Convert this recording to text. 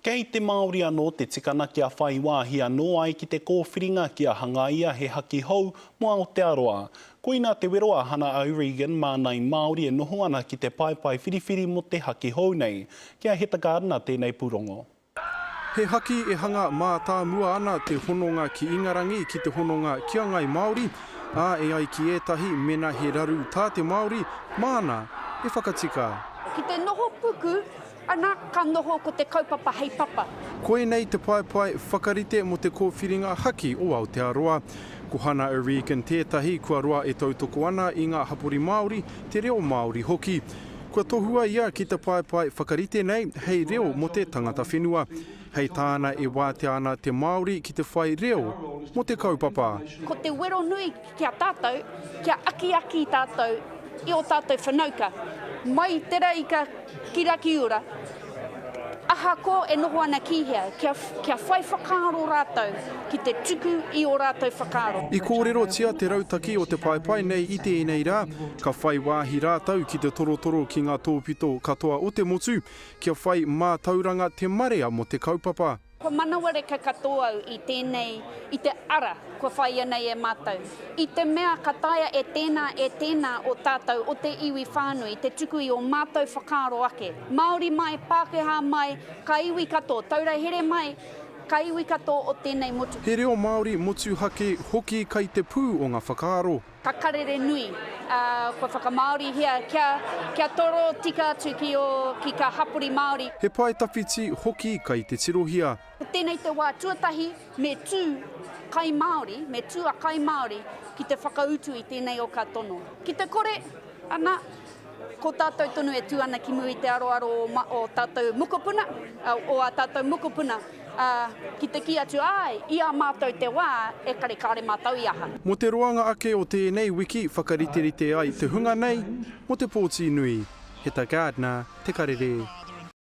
Kei te Māori anō te tikana kia whai wāhi anō ai ki te kōwhiringa kia hangaia he haki hou mō Aotearoa. Koina te wero a Hana O'Regan mā Nai Māori e noho ana ki te paepae whiriwhiri mō te haki hou nei. Ki a Heta Gardiner tēnei pūrongo. He haki e hanga mātāmua ana te hononga ki Ingarangi ki te hononga ki a Ngai Māori, ā, e ai ki ētahi mena he raru tā te Māori, māna e whakatika. Ki te noho puku, Ana, ka noho ko te kaupapa hei papa. Koinei te paepae whakarite mō te kōwhiringa haki o Aotearoa. Ko Hana O'Regan tētahi kua roa e tautoko ana i ngā hapori Māori, te reo Māori hoki. Kua tohua ia ki te paepae whakarite nei hei reo mō te tangata whenua. Hei tāna e wātea ana te Māori ki te whai reo mō te kaupapa. Ko te wero nui ki a tātou, kia akiaki tātou i ō tātou whanauka, mai i te raika ki Rakiura, ahakoa e noho ana ki hea, kia, kia whai whakaaro rātou ki te tuku i ō rātou whakaaro. I kōrerotia te rautaki o te paepae nei i tēnei rā, ka whai wāhi rātou ki te torotoro ki ngā tōpito katoa o te motu, kia whai mātauranga te marea mō te kaupapa. Kua manawareka katoa au i tēnei, i te ara kua whāia nei e mātou. I te mea ka taea e tēnā, e tēnā o tātou, o te iwi whānui, te tuku i ō mātou whakaaro ake. Māori mai, Pākehā mai, ka iwi katoa, taura here mai, ka iwi katoa o tēnei motu. He reo Māori motuhake hoki kai te pū o ngā whakaaro. Ka karere nui, ā, kua whakamāorihia kia, kia toro tika atu ki ō, ki kā hapori Māori. He pae tawhiti hoki kai te tirohia. Ko tēnei te wā tuatahi me tū kai Māori, me tū a kai Māori ki te whakautu i tēnei o kā tono. Ki te kore, ana, ko tātou tonu e tū ana ki muri i te aroaro o, o tātou mokopuna, o ā tātou mokopuna, ā, ki te kī atu, āe, i a mātou te wā, ekari kāore mātou i aha. Mō te roanga ake o tēnei wiki whakariterite ai te hunga nei mō te pōti nui. Heta Gardner, Te Karere.